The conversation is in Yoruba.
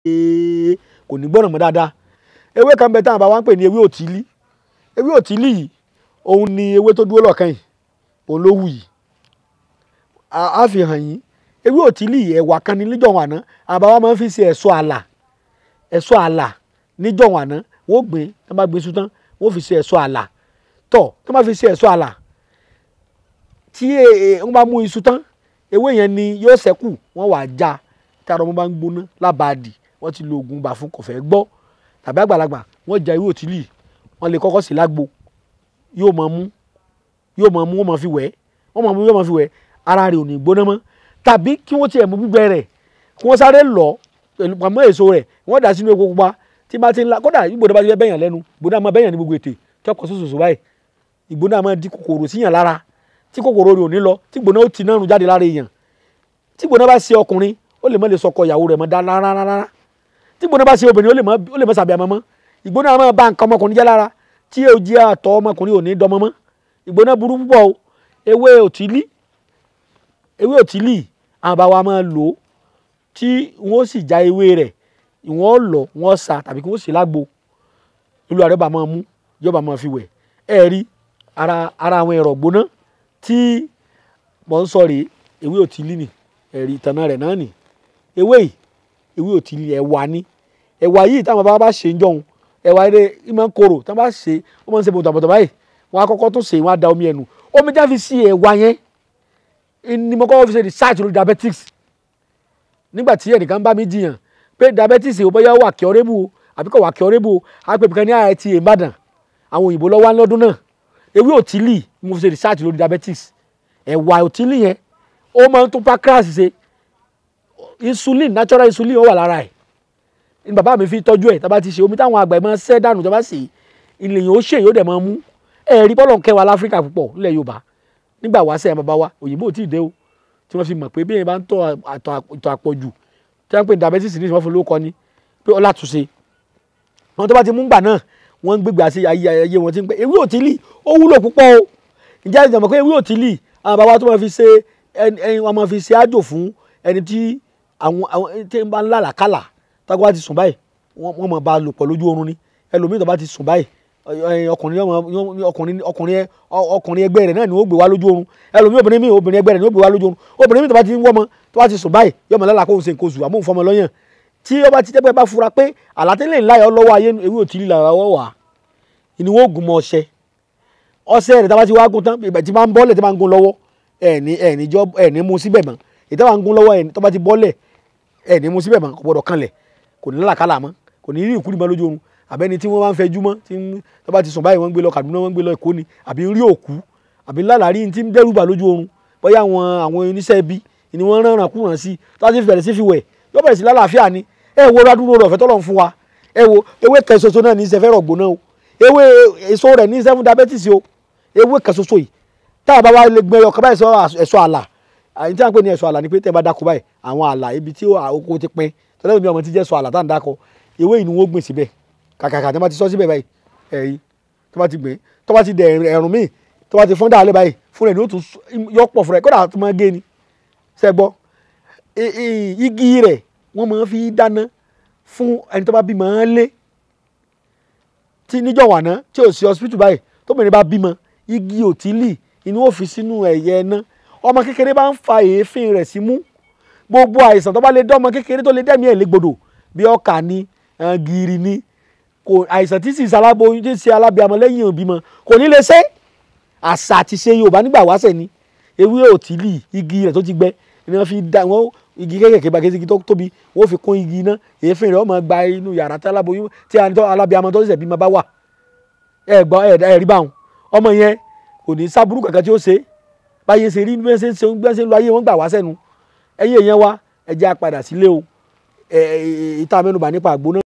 Kò ní gbọ́ràn mọ́ dáadáa. Ewé kan bẹ táwọn bá wá ń pè ní ewé òtílí. Ewé òtílí yìí òun ni ewé tó dúró lọ́ọ̀kan yìí, òun ló wù yìí. A fi hàn yín ewé òtílí yìí, ẹ̀wà kan ní níjọ̀wọ̀n àná. Àwọn bàbá máa ń fi ṣe ẹ̀ṣọ́ àlà, ẹ̀ṣọ́ àlà níjọ̀wọ̀n àná. Wọ́n gbìn, tí wọ́n bá gbìn iṣu tán, wọ́n fi ṣe ẹ̀ṣọ́ àlà. Tọ̀ tí wọ́n bá fi ṣe ẹ̀ṣọ́ àlà, tí wọ́n bá mú iṣu tán, ewé yẹn ni yóò ṣẹ́kù, wọ́n wà já. Tí ara wọn bá ń gbóná lábàádì, wọ́n ti lo oògùn ibà fún kò fẹ́ gbọ́, tàbí àgbàlagbà, wọ́n já ewé òtílì, wọ́n lè kọ́kọ́ sí lágbo, yóò máa mú, yóò máa mú, wọ́n máa fi wẹ̀, wọ́n máa mú, yóò máa fi wẹ̀, ara rẹ̀ ò ní gbóná mọ́. Tàbí kí wọ́n tiẹ̀ mú gbígbẹ rẹ̀, kí wọ́n sáré lọ pẹ̀lú pamọ́ èso rẹ̀, wọ́n dà sínú epo pupa tí bá ti ń la. Kódà ìgbóná bá ti fẹ́ bẹ̀yàn lẹ́nu, ìgbóná máa bẹ̀yàn ní gbogbo ètè tí ọkọ̀ ṣoṣoṣo báyìí, ìgbóná máa di kòkòrò síyàn lára, tí kòkòrò rẹ̀ ò ní lọ, tí ìgbóná ó ti náà rún jáde lára èèyàn. Tí ìgbóná bá ṣe ọkùnrin, ó lè má lè sọkọ ìyàwó rẹ̀ mọ́ dá rárá rárá. Tí ìgbóná bá ṣe obìnrin, ó lè má ṣàbí àmọ́ mọ́. Ìgbóná máa ba nǹkan ọmọkùnrin jẹ́ lára, tí ó jẹ́ àtọ̀ ọmọkùnrin ò ní dọmọ mọ́. Ìgbóná burú púpọ̀ o. Ewé òtílí, ewé òtílí àwọn bàbá wa máa lò ó, tí wọ́n sì já ewé rẹ̀, wọ́n lọ, wọ́n sa tàbí kí wọ́n sì lágbo. Olúwa rẹ̀ bá máa mú, yóò bá máa fi wẹ̀. Ẹ rí ara àwọn ẹ̀rọ gbóná tí mò ń sọ rèé, ewé òtílí ni, ẹ̀rí ìtànà rẹ̀ náà ni. Ewé yìí, ewé òtílí ẹ̀wà ni. Ẹ̀wà yìí táwọn bàbá bá ṣe ń jọun, ẹ̀wà eré ìmọ̀ ń korò, tí wọ́n bá ṣe, ó máa ń ṣe bọ̀tọ̀bọ̀tọ̀ báyìí. Wọ́n á kọ́kọ́ tún ṣe, wọ́n á da omi ẹnu. Omi já fi sí ẹ̀wà yẹn ni mo kọ́kọ́ fi ṣe research lórí diabetics. Nígbà tí ẹnìkan bá mi jiyàn pé diabetics ò bóyá wà curable o àbí kò wà curable o, á pè kan ní IITA Ìbàdàn, àwọn òyìnbó ló wá lọ́dún náà. Ewé òtílì mo fi ṣe research lórí diabetics. Ẹ̀wà òtílì yẹn ó máa ń tún pancreas ṣe. Insulin, natural insulin ó wà lára ẹ̀. Ní bàbá mi fi tọ́jú ẹ̀, tá bá ti ṣe omi táwọn àgbà máa ń ṣẹ́ dànù, tá bá ṣe ilé yẹn ó ṣe yóò dẹ̀ máa mú. Ẹ rí bọ́lọ̀ ń kẹwàá láfíríkà púpọ̀ nílẹ̀ Yorùbá. Nígbà wáṣẹ̀ bàbá wa, òyìnbó ò tí ì dé o, tí wọ́n fi mọ̀ pé bí èèyàn bá ń tọ́ ìtọ̀ àpọ̀jù, tí wọ́n ń pè ní diabetes ní ìwọ́n fún lóko ni pé ó látúnṣe. Àwọn tó bá ti mú gbà náà, wọ́n ń gbégbá sí ayé ayé wọn tí ń pẹ́. Ewé òtílì ó wúlò púpọ̀ o. Ǹjẹ́ ẹ mọ̀ pé ewé òtílì àwọn bàbá tó máa fi ṣe ẹni, wọ́n máa fi ṣe àjò fún ẹni tí àwọn tí ń bá ń làlàkàlà, tágbá bá ti sùn báyìí, wọ́n máa bá a lò pọ̀ lójú oorun ni. Ẹlòmíì tó bá ti sùn báyìí, ọkùnrin ẹgbẹ́ rẹ̀ náà ni ó gbé wá lójú oorun. Ẹlòmíì obìnrin míì, obìnrin ẹgbẹ́ rẹ̀ ni ó gbé wá lójú oorun. Obìnrin míì tó bá ti ń wọ́mọ, tó bá ti sùn báyìí, yóò máa lálàá kó ń ṣe nǹkan oṣù, àmọ́ òun fọmọ lọ́yàn. Tí ó bá ti jẹ́ pé bá fura pé àlátẹ́lẹ̀ ńlá yẹn lọ́wọ́ ayé, ewé òtílì làrá wọ́ wà, ni wọ́n gún mọ́ ọṣẹ. Ọṣẹ rẹ̀ tá bá ti wá gún tán, ìgbà tí máa ń bọ́lẹ̀ tí máa ń gún lọ́wọ́, ẹ̀ ní jọ́, ẹ̀ ní mú síbẹ̀ mọ́. Èyí tí máa ń gún lọ́wọ́, ẹ̀ tó bá ti bọ́lẹ̀, ẹ̀ ní mú síbẹ̀ mọ́, kò gbọdọ̀ kanlẹ̀, kò ní lálàkàlà mọ́, kò ní rí ìkúrì mọ́ lójú oorun. Àbẹ́ni tí wọ́n máa ń fẹjú mọ́, tí tó bá ti sùn báyìí, wọ́n ń gbé lọ Kàdúná, wọ́n ń gbé lọ Èkó ni, àbí ń rí òkú, àbí lálàrí tí ń dẹ́rùbà lójú oorun, bóyá àwọn oníṣẹ́ ibi ni wọ́n rán kúràn sí, tó bá ti bẹ̀rẹ̀ sí fi wẹ̀, yóò bẹ̀rẹ̀ sí lálàáfíà ni. Ẹ wo ládùúgbò rẹ̀ ọ̀fẹ́ tọ́lọ́run fún wa. Ẹ wo ewé kan ṣoṣo náà ní í ṣe fẹ́ rọ̀gbọ̀n náà o. Ewé èso rẹ̀ ní í ṣe fún diabetes o. Ewé kan ṣoṣo yìí táwọn bá wá lè gbẹ ọkọ báyìí sọ ẹ̀ṣọ́ àlà. Àyìn tí wọ́n ń pè ní ẹ̀ṣọ́ àlà ni pé tẹ́ bá dáko báyìí, àwọn àlà ibi tí oko ti pín, tọ́lá mi ọmọ tí jẹ́ ẹ̀ṣọ́ àlà tá à ń dáko, ewé yìí ni wọ́n gbìn síbẹ̀. Kàkàkà tí wọ́n bá ti sọ síbẹ̀ báyìí, ẹ̀yìn tó bá ti gbìn, tó bá ti dẹ̀ ẹ̀rùn míì, tó bá ti fọ́n dàálẹ̀ báyìí, fún rẹ̀ ni ó tún yọ pọ̀ fún rẹ̀, kódà tó máa gé ni. Ṣé gbọ́? Igi rẹ̀ wọ́n máa ń fi dáná fún ẹni tó bá bímọ lé. Tí níjọ́ wàná tí ò sí hospital báyìí, tóbìnrin bá bímọ, igi òtílì inú ó fi sínú ẹ̀yẹ iná. Ọmọ kékeré bá ń fa èéfín rẹ̀ sí mú. Gbogbo àìsàn tó bá lè dán ọmọ kékeré tó lè dẹ́mi ẹ̀ légbodò, bí ọkà ni, gìrì ni, kò àìsàn tí sì ṣe aláboyún, tí ṣe alábiamọ lẹ́yìn ìbímọ, kò ní lè ṣe. Àṣà àti ṣe Yorùbá nígbà wáṣẹ̀ ni. Ewé òtílì igi rẹ̀ tó ti gbẹ ni wọ́n fi dá wọ́n igi kékèké bá kékeré tó tóbi, wọ́n fi kún igi iná, èéfín rẹ̀ ó máa gba inú yàrá tí aláboyún, tí alábiamọ tó ṣẹ̀ṣẹ̀ bímọ bá wà. Ẹ gbọ́, ẹ rí báwọn. Ọmọ yẹn kò ní sábúrú kankan tí ó ṣe. Báyé ṣe rí, bí wọ́n ṣe ń ṣe, bí wọ́n ṣe ń lo ayé wọn gbà wá sẹ́nu. Ẹ̀yin èèyàn wa, ẹ jẹ́ á padà sílé o. Ìta mẹ́nubà nípa àgbo náà.